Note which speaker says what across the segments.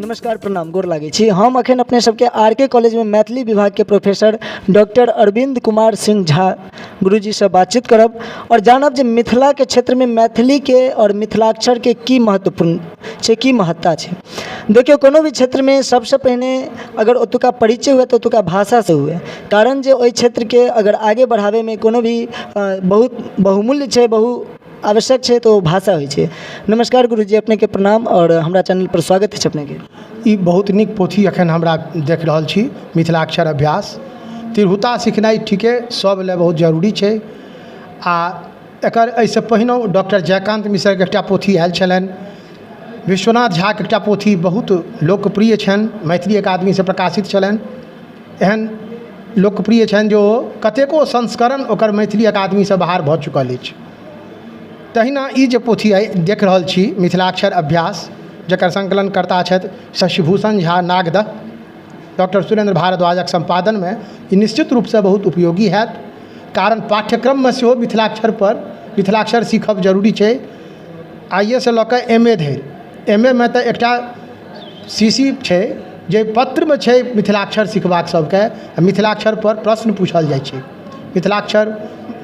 Speaker 1: नमस्कार, प्रणाम, गोर लागै छी। हम अखन अपने सबके आर के कॉलेजमे मैथिली विभागके प्रोफेसर डॉक्टर अरविन्द कुमार सिंह झा गुरुजीसँ बातचीत करब आओर जानब जे मिथिलाके क्षेत्रमे मैथिलीके आओर मिथिलाक्षरके की महत्वपूर्ण छै, की महत्ता छै। देखियौ, कोनो भी क्षेत्रमे सबसँ पहिने अगर ओतुका परिचय हुए तऽ ओतुका भाषासँ हुए, कारण जे ओहि क्षेत्रके अगर आगे बढ़ाबैमे कोनो भी बहुत बहुमूल्य छै, बहु आवश्यक छै, तऽ ओ भाषा होइ छै। नमस्कार गुरुजी, अपनेके प्रणाम आओर हमरा चैनलपर स्वागत अछि अपनेके।
Speaker 2: ई बहुत नीक पोथी एखन हमरा देख रहल छी, मिथिलाक्षर अभ्यास। तिरहुता सिखनाइ ठीके सभ लए बहुत जरूरी छै। आ एकर एहिसँ पहिनहु डॉक्टर जयकान्त मिश्रके एकटा पोथी आयल छलनि, विश्वनाथ झाके एकटा पोथी बहुत लोकप्रिय छनि, मैथिली अकादमीसँ प्रकाशित छलनि। एहन लोकप्रिय छनि जे ओ कतेको संस्करण ओकर मैथिली अकादमीसँ बाहर भऽ चुकल अछि। तहिना ई जे पोथी अइ देख रहल छी, मिथिलाक्षर अभ्यास, जकर सङ्कलनकर्ता छथि शशिभूषण झा नागदह, डॉक्टर सुरेन्द्र भारद्वाजक सम्पादनमे, ई निश्चित रूपसँ बहुत उपयोगी हैत, कारण पाठ्यक्रममे सेहो मिथिलाक्षरपर मिथिलाक्षर सीखब जरूरी छै। आइएसँ लऽ कऽ एम ए धरि, एम ए मे तऽ एकटा सी सी छै जे पत्रमे छै मिथिलाक्षर सिखबाक सभके, आ मिथिलाक्षरपर प्रश्न पूछल जाइ छै। मिथिलाक्षर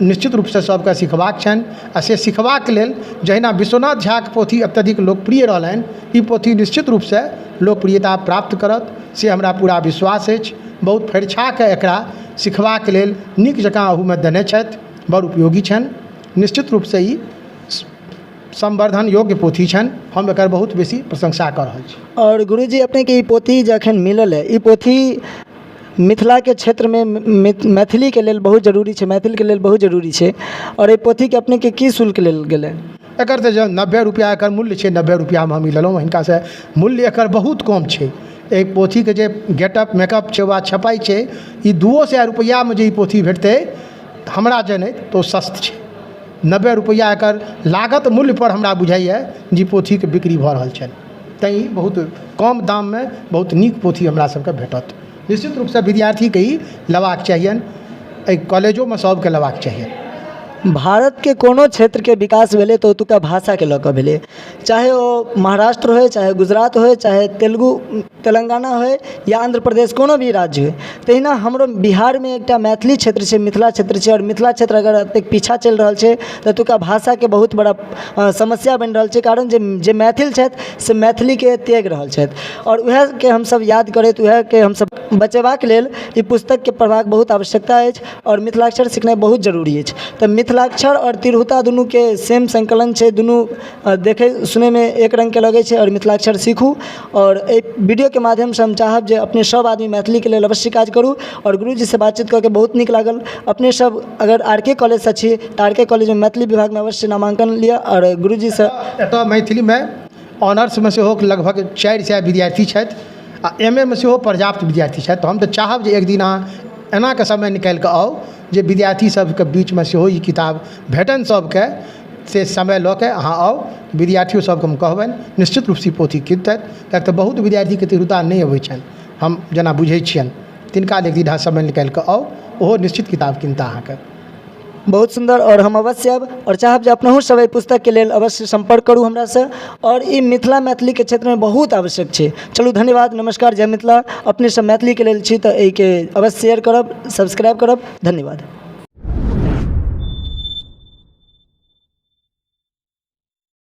Speaker 2: निश्चित रूपसँ सभके सिखबाक छनि, आ से सिखबाक लेल जहिना विश्वनाथ झाके पोथी अत्यधिक लोकप्रिय रहलनि, ई पोथी निश्चित रूपसँ लोकप्रियता प्राप्त करत, से हमरा पूरा विश्वास अछि। बहुत फरिछाके एकरा सिखबाक लेल नीक जकाँ ओहूमे देने छथि, बड़ उपयोगी छनि। निश्चित रूपसँ ई संवर्धन योग्य पोथी छनि। हम एकर बहुत बेसी प्रशंसा कऽ रहल छी।
Speaker 1: आओर गुरुजी, अपनेके ई पोथी जे अखन मिलल अइ, ई पोथी मिथिलाके क्षेत्रमे मैथिलीके लेल बहुत जरूरी छै, मैथिलके लेल बहुत जरूरी छै। आओर एहि पोथीके अपनेके की शुल्क लेल गेलै?
Speaker 2: एकर तऽ 90 रुपैआ एकर मूल्य छै। 90 रुपैआमे हम ई लेलहुँ हिनकासँ। मूल्य एकर बहुत कम छै। एहि पोथीके जे गेटअप मेकअप छै वा छपाइ छै, ई 200 रुपैआमे जे ई पोथी भेटतै, हमरा जनैत तऽ ओ सस्त छै। 90 रुपैआ एकर लागत मूल्यपर हमरा बुझाइए जे पोथीके बिक्री भऽ रहल छनि, तैँ ई बहुत कम दाममे बहुत नीक पोथी हमरा सबके भेटत। निश्चित रूपसँ विद्यार्थीके ई लेबाक चाहियनि, एहि कॉलेजोमे सबके लेबाक चाहियनि।
Speaker 1: भारतके कोनो क्षेत्रके विकास भेलै तऽ ओतुका भाषाके लऽ कऽ भेलै, चाहे ओ महाराष्ट्र होइ, चाहे गुजरात होइ, चाहे तेलुगु तेलङ्गाना होइ या आन्ध्र प्रदेश, कोनो भी राज्य होइ। तहिना हमरो बिहारमे एकटा मैथिली क्षेत्र छै, मिथिला क्षेत्र छै। आओर मिथिला क्षेत्र अगर एतेक पीछाँ चलि रहल छै तऽ एतुका भाषाके बहुत बड़ा समस्या बनि रहल छै, कारण जे जे मैथिल छथि से मैथिलीके त्यागि रहल छथि। आओर वएहके हमसब याद करैत, वएहके हमसब बचेबाक लेल ई पुस्तकके पढ़बाक बहुत आवश्यकता अछि आओर मिथिलाक्षर सिखनाइ बहुत जरूरी अछि। तऽ मिथिलाक्षर आओर तिरहुता दुनूके सेम सङ्कलन छै, दुनू देखै सुनैमे एक रङ्गके लगै छै। आओर मिथिलाक्षर सीखू। आओर एहि वीडियोके माध्यमसँ हम चाहब जे अपने सब आदमी मैथिलीके लेल अवश्य काज करू। आओर गुरुजीसँ बातचीत कऽ के बहुत नीक लागल। अपने सब अगर आर के कॉलेजसँ छी तऽ आर के कॉलेजमे मैथिली विभागमे अवश्य नामाङ्कन लिअ आओर गुरुजीसँ।
Speaker 2: एतऽ मैथिलीमे ऑनर्समे सेहो लगभग 400 विद्यार्थी छथि आ एम ए मे सेहो पर्याप्त विद्यार्थी छथि। तऽ हम तऽ चाहब जे एक दिन अहाँ एनाकऽ समय निकालिकऽ आउ जे विद्यार्थी सबके बीचमे सेहो ई किताब भेटनि सबके। से समय लऽ कऽ अहाँ आउ, विद्यार्थियो सबके हम कहबनि, निश्चित रूपसँ ई पोथी किनतथि, किएक तऽ बहुत विद्यार्थीके तिरहुता नहि अबै छनि, हम जेना बुझै छियनि, तिनका लेल एक दिन अहाँ समय निकालिकऽ आउ, ओहो निश्चित किताब किनता अहाँके।
Speaker 1: बहुत सुन्दर, आओर हम अवश्य आयब आओर चाहब जे अपनहु सब एहि पुस्तकके लेल अवश्य सम्पर्क करू हमरासँ। आओर ई मिथिला मैथिलीके क्षेत्रमे बहुत आवश्यक छै। चलू, धन्यवाद, नमस्कार, जय मिथिला। अपने सब मैथिलीके लेल छी तऽ एहिके अवश्य शेयर करब, सब्सक्राइब करब। धन्यवाद।